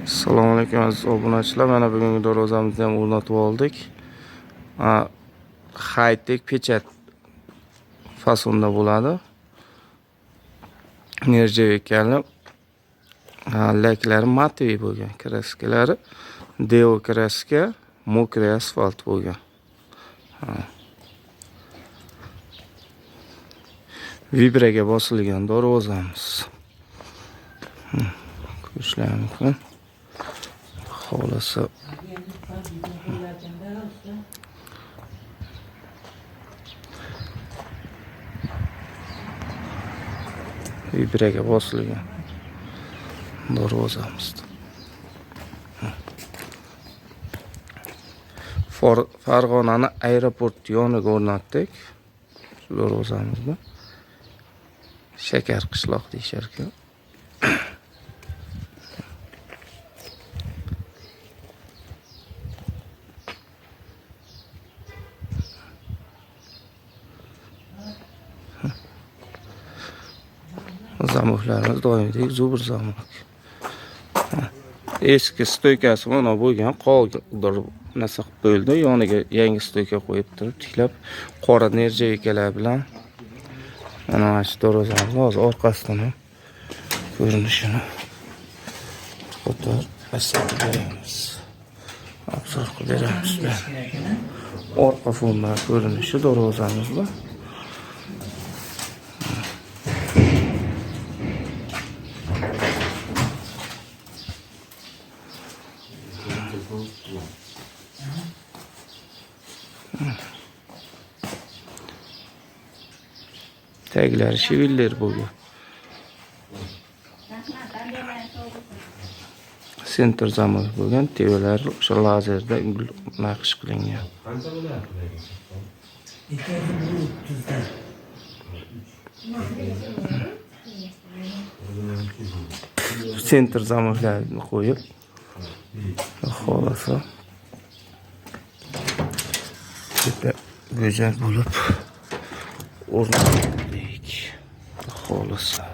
Assalomu alaykum aziz obunachilar. Mana bugungi darvozamizni ham o'rnatib oldik. High-tech pechat fasonda bo'ladi. Нержавейка li laklari матовый bo'lgan, kraskalari deo kraska, мокрый asfalt bo'lgan. Vibraga bosilgan darvozamiz. Ko'rishlar mumkin. Xohlasa vibraga bosilgan darvozamiz. Farg'onani aeroport yoniga o'rnatdik shu darvozamizni. Shakar qishloq deyishar ekan. Zamoklarimiz doimgidek zubr zamok. Eski stoykasi mana bo'lgan, qoldirib narsa qilib qo'yildi. Yoniga yangi stoyka qo'yib turib, tiklab qora нержавейка lar bilan mana shu darvozamizni hozir orqasidan ham ko'rinishini qator ko'rsatib beramiz. Обзор qilib beramiz. Orqa fondan ko'rinishi darvozamizni. Taglari shiviller bo'lgan. Sentr zamok bo'lgan, tevalari o'sha lazerda gul naqsh qilingan. Qancha bo'lyapti? Ikkisi bir o'ttizdan. Sentr zamoklarni qo'yib, xohlasa juda go'zal bo'lib o'rnatdik. Xohlasa.